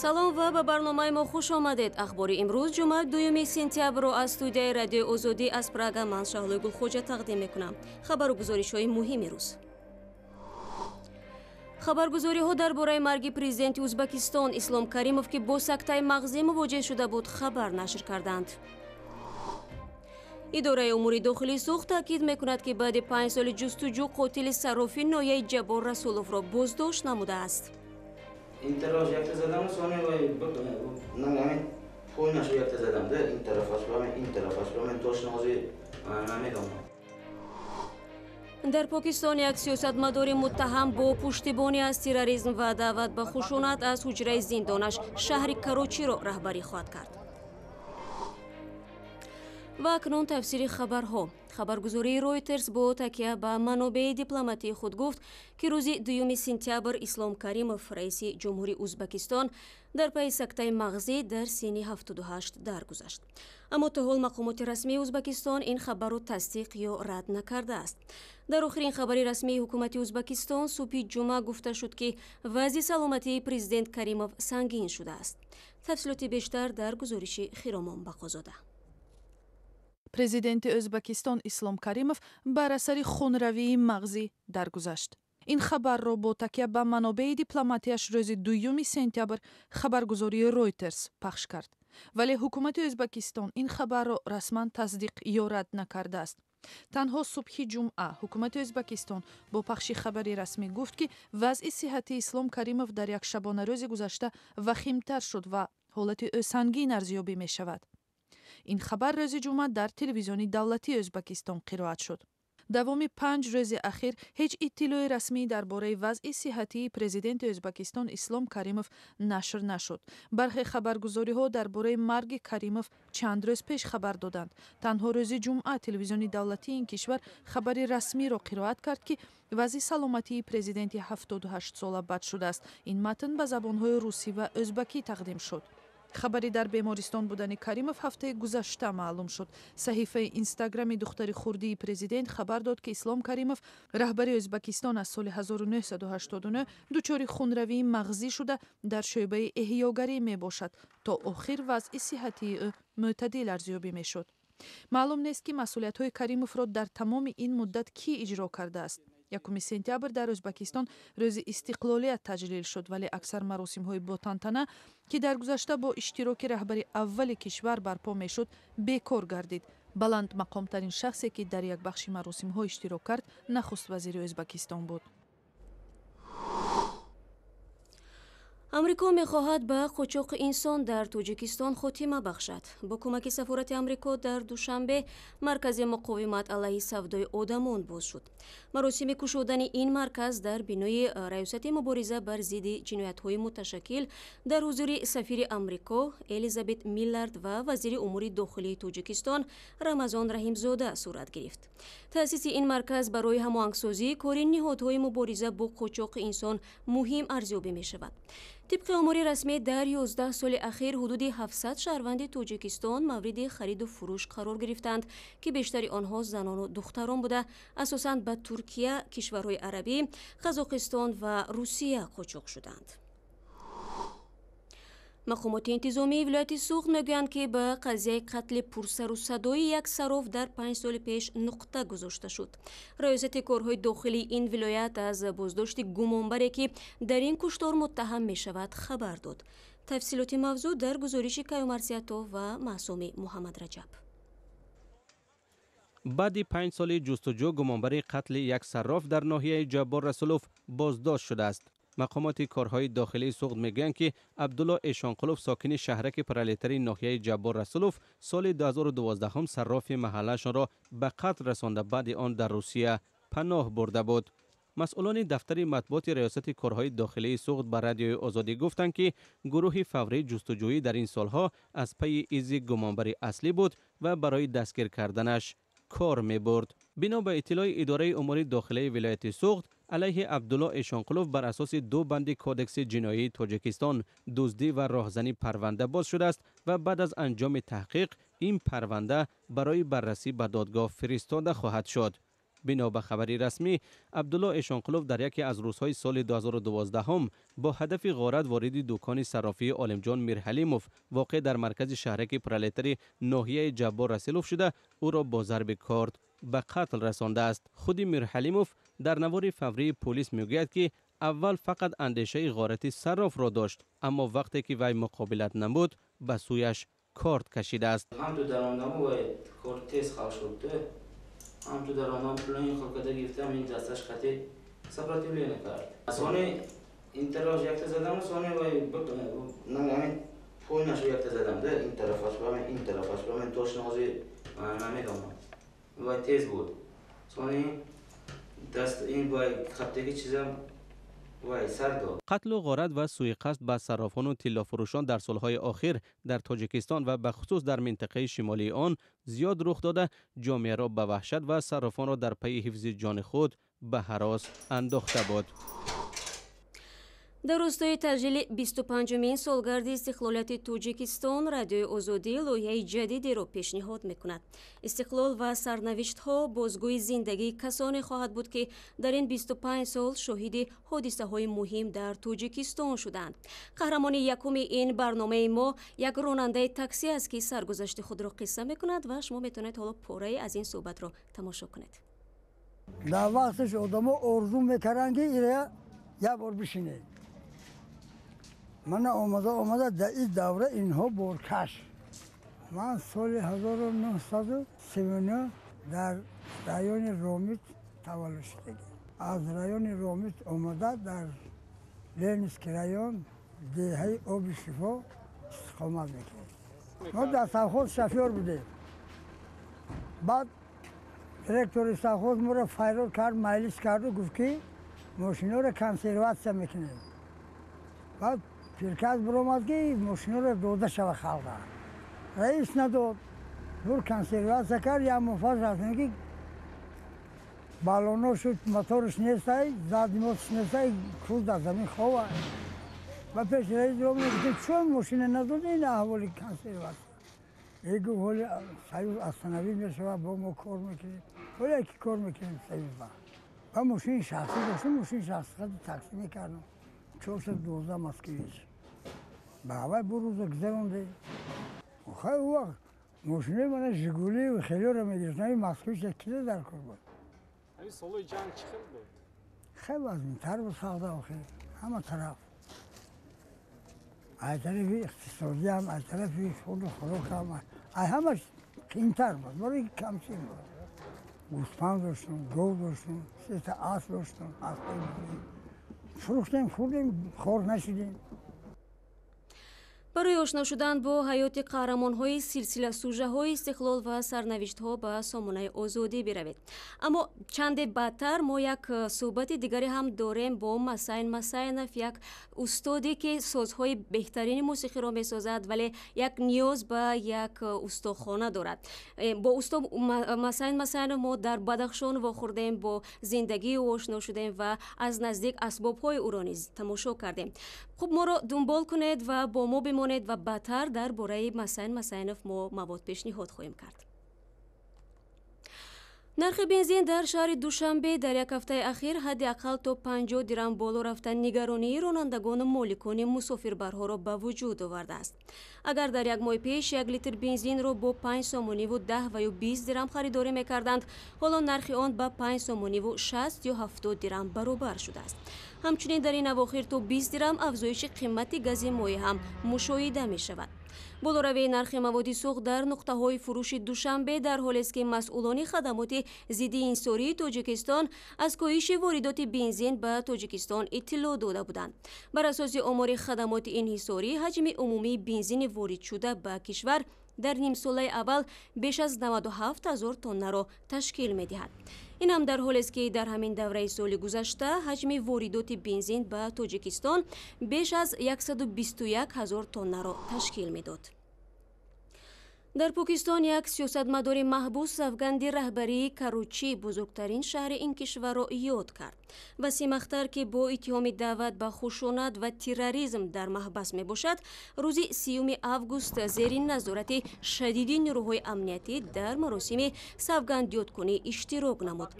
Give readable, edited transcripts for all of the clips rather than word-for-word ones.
Салом ва ба барномаи мо хуш омадед. Ахбори имрӯз ҷумъа 2 сентябрро аз студияи Радиои Озодӣ аз Прага ман Шаҳлои Гулхоҷа тақдим мекунам. Хабару гузоришҳои муҳими рӯз. Хабаргузориҳо дар бораи марги президенти Узбакистон Ислом Каримов, ки бо сактаи мағзӣ мувоҷеҳ шуда буд, хабар нашр карданд. Идораи умури дохилии Суғд таъкид мекунад, ки баъди 5 соли ҷустуҷӯ қотили саррофи ноҳияи Ҷаббор Расуловро боздошт намудааст. Ин тараф якта задам, сони вай ҳамин пойнашу якта задам да, ин тарафаш ин тарафаш мен точно ҳозир намедонам. Дар Покистон як сиёсатмадори муттаҳам бо пуштибонӣ аз терроризм ва даъват ба хушунат аз ҳуҷраи зиндонаш шаҳри Карочиро раҳбарӣ хоҳад кард. Ва акнун тафсири хабарҳо. Хабаргузории Ройтерс бо такя ба манобеи дипломатии худ гуфт, ки рӯзи 2 сентябр Ислом Каримов, раиси ҷумҳури Узбакистон, дар пайи сактаи мағзӣ дар синни 78 даргузашт. Аммо то ҳол мақомоти расмии Узбакистон ин хабарро тасдиқ ё рад накардааст. Дар охирин хабари расмии ҳукумати Узбакистон субҳи ҷумъа гуфта шуд, ки вазъи саломатии президент Каримов сангин шудааст. Тафсилоти бештар дар гузориши Хиромон Бақозода. Президенти Ӯзбакистон Ислом Каримов бар асари хунравии мағзӣ даргузашт. Ин хабарро бо такя ба манобеи дипломатияш рӯзи 2 сентябр хабаргузории Ройтерс пахш кард. Вале ҳукумати Ӯзбакистон ин хабарро расман тасдиқ ё рад накардааст. Танҳо субҳи ҷумъа ҳукумати Ӯзбакистон бо пахши хабари расмӣ гуфт, ки вазъи сиҳатии Ислом Каримов дар як шабонарӯзи гузашта вахимтар шуд ва ҳолати ӯ сангин арзёбӣ мешавад. Ин хабар рӯзи ҷумъа дар телевизиони давлатии Ӯзбакистон қироат шуд. Давоми 5 рӯзи ахир ҳеҷ иттилои расмӣ дар бораи вазъи сиҳатии президенти Ӯзбакистон Ислом Каримов нашр нашуд. Бархе хабаргузориҳо дар бораи марги Каримов чанд рӯз пеш хабар доданд. Танҳо рӯзи ҷумъа телевизиони давлатии ин кишвар хабари расмиро қироат кард, ки вазъи саломатии президенти 78-сола бад шудааст. Ин матн ба забонҳои русӣ ва ӯзбакӣ тақдим шуд. Хабари дар бемористон будани Каримов ҳафтаи гузашта маълум шуд. Саҳифаи инстаграми духтари хурдии президент хабар дод, ки Ислом Каримов, раҳбари Ӯзбакистон, аз соли 1989 дучори хунравии мағзӣ шуда, дар шӯъбаи эҳёгарӣ мебошад. То охир вазъи сиҳатии ӯ мӯътадил арзёбӣ мешуд. Маълум нест, ки масъулиятҳои Каримовро дар тамоми ин муддат кӣ иҷро кардааст. 1 сентябр дар Ӯзбакистон рӯзи истиқлолият таҷлил шуд, вале аксар маросимҳои ботантана, ки дар гузашта бо иштироки раҳбари аввали кишвар барпо мешуд, бекор гардид. Баландмақомтарин шахсе, ки дар як бахши маросимҳо иштирок кард, нахуст вазири Ӯзбакистон буд. Амрико мехоҳад ба қочоқи инсон дар Тоҷикистон хотима бахшад. Бо кӯмаки сафорати Амрико дар Душанбе маркази муқовимат алайҳи савдои одамон боз шуд. Маросими кушодани ин марказ дар бинои Раёсати мубориза бар зидди ҷиноятҳои муташаккил дар ҳузури сафири Амрико Элизабет Миллард ва вазири умури дохилии Тоҷикистон Рамазон Раҳимзода сурат гирифт. Таъсиси ин марказ барои ҳамоҳангсозии кори ниҳодҳои мубориза бо қочоқи инсон муҳим арзёбӣ мешавад. Тибқи омори расмӣ, дар 11 соли ахир ҳудуди 700 шаҳрванди Тоҷикистон мавриди хариду фурӯш қарор гирифтанд, ки бештари онҳо занону духтарон буда, асосан ба Туркия, кишварҳои арабӣ, Қазоқистон ва Русия қочоқ шуданд. Мақомоти интизомии вилояти Суғд мегӯянд, ки ба қазияи қатли пурсарусадои як сароф дар 5 соли пеш нуқта гузошта шуд. Раёсати корҳои дохилии ин вилоят аз боздошти гумонбаре, ки дар ин куштор муттаҳам мешавад, хабар дод. Тафсилоти мавзӯъ дар гузориши Каюмарсиятов ва Маъсуми Муҳаммадраҷаб. Баъди 5 соли ҷустуҷӯ гумонбари қатли як сарроф дар ноҳияи Ҷаббор Расулов боздошт шудааст. Мақомоти корҳои дохилии Суғд мегӯянд, ки Абдулло Эшонқулов, сокини шаҳраки Пролетарии ноҳияи Ҷаббор Расулов, соли 2012 саррофи маҳаллаашонро ба қатл расонда, баъди он дар Русия паноҳ бурда буд. Масъулони дафтари матбуоти Раёсати корҳои дохилии Суғд ба Радиои Озодӣ гуфтанд, ки гурӯҳи фаврии ҷустуҷӯӣ дар ин солҳо аз пайи изи гумонбари аслӣ буд ва барои дастгир карданаш кор мебурд. Бино ба иттилои идораи умури дохилаи вилояти Суғд, алайҳи Абдулло Эшонқулов бар асоси 2 банди Кодекси ҷиноии Тоҷикистон дуздӣ ва роҳзанӣ парванда боз шудааст ва баъд аз анҷоми таҳқиқ ин парванда барои баррасӣ ба додгоҳ фиристода хоҳад шуд. Бино ба хабари расмӣ, Абдулло Эшонқулов дар яке аз рӯзҳои соли 2012 бо ҳадафи ғорат вориди дукони саррофии Олимҷон Мирҳалимов воқеъ дар маркази шаҳраки Пролетари ноҳияи Ҷаббор Расулов шуда, ӯро бо зарби корд ба қатл расондааст. Худи Мирҳалимов дар навори фаврии полис мегӯяд, ки аввал фақат андешаи ғорати саррофро дошт, аммо вақте ки вай муқобилат намуд, ба сӯяш корд кашидааст. Ҳам ту даромадаму вай корд тез хал шуд. Ҳам ту даромадам пулои хилкада гирифтам, ин дасташ қати сопротивление кард. Сони ин тараф якта задаму сони вай ҳамин пойнашу якта задам да, ин тарафаш ба ин тарафаш ба ман точно ҳозир намедонам. Вай тез буд. Сони даст ин вай хаптаги чизам вай сар дод. Қатлу ғорат ва суиқасд ба саррофону тиллофурӯшон дар солҳои охир дар Тоҷикистон ва бахусус дар минтақаи шимолии он зиёд рух дода, ҷомеаро ба ваҳшат ва саррофонро дар пайи ҳифзи ҷони худ ба ҳарос андохта буд. Дар рӯстои таҷлили 25-умин солгарди истиқлолияти Тоҷикистон Радиои Озодӣ лоиҳаи ҷадидеро пешниҳод мекунад. Истиқлол ва сарнавиштҳо бозгӯи зиндагии касоне хоҳад буд, ки дар ин 25 сол шоҳиди ҳодисаҳои муҳим дар Тоҷикистон шуданд. Қаҳрамони якуми ин барномаи мо як ронандаи таксӣ аст, ки саргузашти худро қисса мекунад ва шумо метавонед ҳоло порае аз ин суҳбатро тамошо кунед. Дар вақташ одамо орзу мекарданд, ки ира як бор бишинед. Мана омада дар ин давра инҳо боркаш. Ман соли 1939 дар райони Ромит таваллуд шудагӣ. Аз райони Ромит омада дар Ленинский район деҳаи Оби Шифо истиқомат мекардем. Мо дар совхоз шофёр будем. Баъд директори совхоз моро файрод кард, майлис карду гуфт, ки мошиноро консерватсия мекунем. Баъд приказ биромад, ки мошиноро дода шава халқа. Раис надод, бур консерватсия кард, як моҳ пас рафтем, ки баллоно шуд, моторш нестай, задний мост нестай, куз дар замин хова. Ба пеши раис ромадем, гуфтем, чун мошина надода ин аҳволи консерватсия? Э, гуфт, ҳоли союз остановить мешавад, бо мо кор мекунем. Ҳоле ки кор мекунем союз ба. Ба мошини шахсӣ доштем, мошини шахсӣ таксӣ мекардем. 412 Москвич. Ба ҳавай бу рӯза гузаронде. Хай, ӯ вақт мошинои мана Жигули хелиро мегирифтам, ин Москвич кида дар кор буд. Ҳамин солҳои ҷанг чӣ хел буд? Хеле вазминтар буд халда охир, ҳама тараф. Аз тарафи иқтисодиам, аз тарафи хурду хӯрокам, аз ҳамаш қиинтар буд, барои ки камчин буд. Гӯспанд доштум, гов доштум, сета асп доштум, аспҳои фурӯхтем, хӯрдем, хор нашудем. Барои ошно шудан бо ҳаёти қаҳрамонҳои силсила сужаҳои Истиқлол ва сарнавиштҳо ба сомонаи Озодӣ биравед. Аммо чанде баъдтар мо як суҳбати дигаре ҳам дорем бо Масайн Масайнов, як устоде, ки созҳои беҳтарини мусиқиро месозад, вале як ниёз ба як устохона дорад. Бо усто Масайн Масайнов мо дар Бадахшон вохӯрдем, бо зиндагии ӯ ошно шудем ва аз наздик асбобҳои ӯро низ тамошо кардем. Хуб, моро дунбол кунед ва бо мо бимонед ва баъдтар дар бораи Масайн Масайнов мо мавод пешниҳод хоҳем кард. Нархи бензин дар шаҳри Душанбе дар як ҳафтаи ахир ҳадди ақал то 50 дирам боло рафта, нигаронии ронандагону моликони мусофирбарҳоро ба вуҷуд овардааст. Агар дар як моҳи пеш як литр бензинро бо 5 сомониву 10 ва ё 20 дирам харидорӣ мекарданд, ҳоло нархи он ба 5 сомониву 60 ё 70 дирам баробар шудааст. Ҳамчунин дар ин авохир то 20 дирам афзоиши қимати гази моеъ ҳам мушоҳида мешавад. Болоравии нархи маводи сӯхт дар нуқтаҳои фурӯши Душанбе дар ҳолест, ки масъулони хадамоти зидди инҳисории Тоҷикистон аз коҳиши воридоти бензин ба Тоҷикистон иттилоъ дода буданд. Бар асоси омори хадамоти инҳисорӣ, ҳаҷми умумии бензини воридшуда ба кишвар дар нимсолаи аввал беш аз 97 ҳазор тоннаро ташкил медиҳад. Ин ҳам дар ҳолест, ки дар ҳамин давраи соли гузашта ҳаҷми воридоти бензин ба Тоҷикистон беш аз 121 ҳазор тоннаро ташкил медод. Дар Покистон як сиёсатмадори маҳбус савганди раҳбарии Карочӣ, бузургтарин шаҳри ин кишварро ёд кард. Васим Ахтар, ки бо иттиҳоми даъват ба хушунат ва терроризм дар маҳбас мебошад, рӯзи 30 август зери назорати шадиди нерӯҳои амниятӣ дар маросими савгандёдкунӣ иштирок намуд.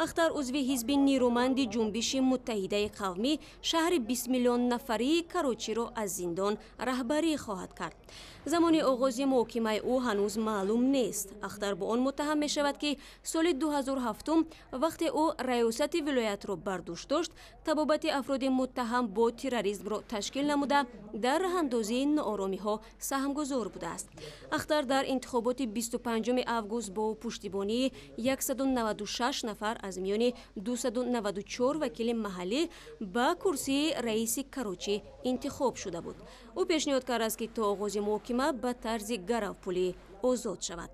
Ахтар узви ҳизби нерӯманди Ҷунбиши Муттаҳидаи Қавмӣ шаҳри 20 миллион нафарии Карочиро аз зиндон раҳбарӣ хоҳад кард. Замони оғози муҳокимаи ӯ ҳанӯз маълум нест. Ахтар бо он муттаҳам мешавад, ки соли 2007 вақте ӯ раёсати вилоятро бар дӯш дошт, табобати афроди муттаҳам бо терроризмро ташкил намуда, дар раҳандозии нооромиҳо саҳмгузор будааст. Ахтар дар интихоботи 25 август бо пуштибонии 196 нафар аз миёни 294 вакили маҳаллӣ ба курсии раиси Карочӣ интихоб шуда буд. Ӯ пешниҳод кардааст, ки то оғози муҳокима ба тарзи гаравпулӣ озод шавад.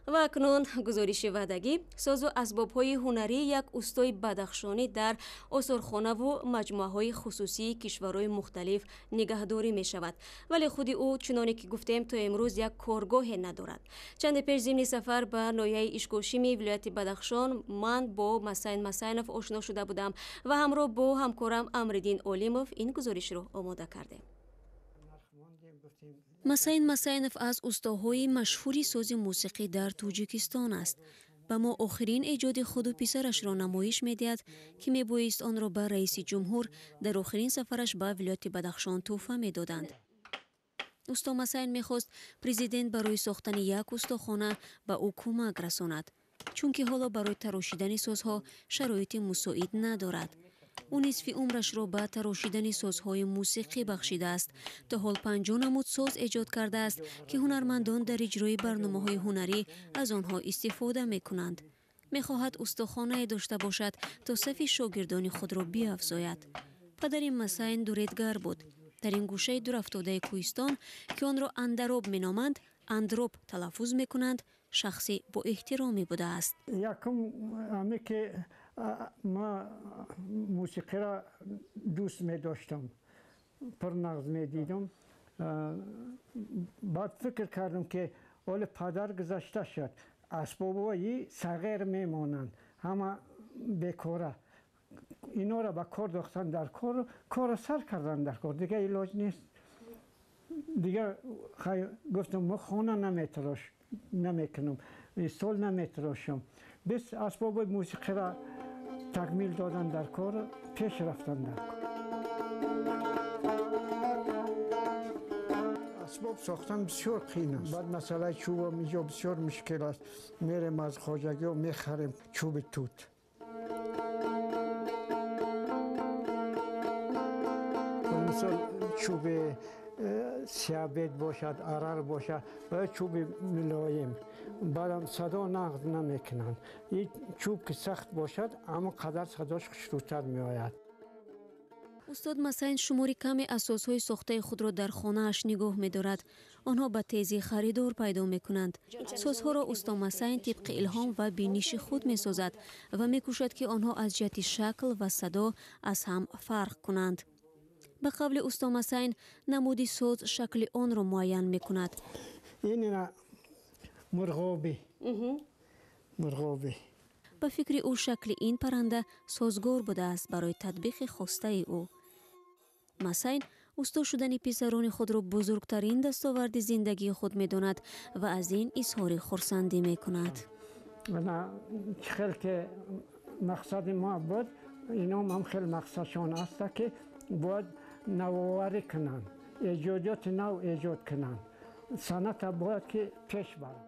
Ва акнун гузориши ваъдагӣ. Созу асбобҳои ҳунарии як устои бадахшонӣ дар осорхонаву маҷмӯаҳои хусусии кишварҳои мухталиф нигаҳдорӣ мешавад, вале худи ӯ, чуноне ки гуфтем, то имрӯз як коргоҳе надорад. Чанде пеш зимни сафар ба ноҳияи Ишкошими вилояти Бадахшон ман бо Масайн Масайнов ошно шуда будам ва ҳамроҳ бо ҳамкорам Амриддин Олимов ин гузоришро омода кардем. Масайн Масайнов аз устоҳои машҳури сози мусиқӣ дар Тоҷикистон аст. Ба мо охирин эҷоди худу писарашро намоиш медиҳад, ки мебоист онро ба раиси ҷумҳур дар охирин сафараш ба вилояти Бадахшон тӯҳфа медоданд. Усто Масайн мехост президент барои сохтани як устохона ба ӯ кӯмак расонад, чунки ҳоло барои тарошидани созҳо шароити мусоид надорад. Ӯ нисфи умрашро ба тарошидани созҳои мусиқӣ бахшидааст. То ҳол 50 намуд соз эҷод кардааст, ки ҳунармандон дар иҷрои барномаҳои ҳунарӣ аз онҳо истифода мекунанд. Мехоҳад устохонае дошта бошад, то сафи шогирдони худро биафзояд. Падари Масайн дуредгар буд. Дар ин гӯшаи дурафтодаи кӯҳистон, ки онро Андароб меноманд, Андроб талаффуз мекунанд, шахси бо эҳтироме будааст. Якум аме ки ма мусиқиро дӯст медоштам, пурнағз медидам. Баъд фикр кардам, ки оле падар гузашта шуд, асбобҳои сағир мемонанд, ҳама бекора. Инора ба кор дохтан дар кор, корро сар кардан дар кор, дигар илоҷ нест. Дигар гуфтам, мо хона наметарош намекунам, стол наметарошам. Бес асбоби мусиқиро такмил додан дар кор, пеш рафтан дар кор. Асбоб сохтан бисёр қиин аст. Баъд масъалаи чӯбам инҷо бисёр мушкил аст. Мерем аз хоҷагиҳо мехарем чӯби тут. Мисол чӯби сиябед бошад, арар бошад ва чӯби мулоим. Баъдам садо нағз намекунанд. Ин чӯб ки сахт бошад, ҳамон қадар садош хушрӯтар меояд. Устод Масайн шумори каме аз созҳои сохтаи худро дар хонааш нигоҳ медорад. Онҳо ба тезӣ харидор пайдо мекунанд. Созҳоро усто Масайн тибқи илҳом ва биниши худ месозад ва мекӯшад, ки онҳо аз ҷиҳати шакл ва садо аз ҳам фарқ кунанд. Ба қавли усто Масайн, намуди соз шакли онро муайян мекунад. Ин мурғобӣ. Мурғобӣ. Ба фикри ӯ, шакли ин парранда созгор будааст барои татбиқи хостаи ӯ. Масайн усто шудани писарони худро бузургтарин дастоварди зиндагии худ медонад ва аз ин изҳори хурсандӣ мекунад. Чӣ хел ки мақсади мо буд, ином ҳам хел мақсадшон аст, ки бояд навоварӣ кунанд, эҷодиёти нав эҷод кунанд, санъата бояд ки пеш баранд.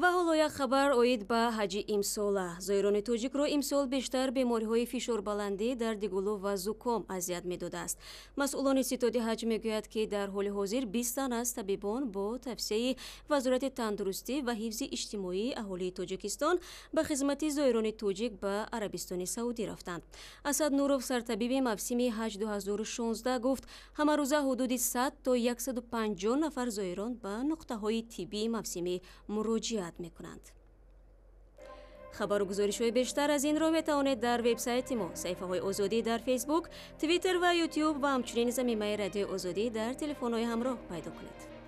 Ва ҳоло як хабар оид ба ҳаҷи имсола. Зоирони тоҷикро имсол бештар бемориҳои фишорбаландӣ, дарди гулӯ ва зуком азият медодааст. Масъулони ситоди ҳаҷ мегӯяд, ки дар ҳоли ҳозир 20 тан аз табибон бо тавсияи Вазорати тандурустӣ ва ҳифзи иҷтимоии аҳолии Тоҷикистон ба хизмати зоирони тоҷик ба Арабистони Саудӣ рафтанд. Асад Нуров, сартабиби мавсими ҳаҷ 2016, гуфт, ҳамарӯза ҳудуди 100 то 150 нафар зоирон ба нуқтаҳои тиббии мавсимӣ муроҷиат мекунанд. Хабару гузоришҳои бештар аз инро метавонед дар вебсайти мо, саҳифаҳои Озодӣ дар Фейсбук, Твиттер ва Ютюб ва ҳамчунин замимаи Радиои Озодӣ дар телефонҳои ҳамроҳ пайдо кунед.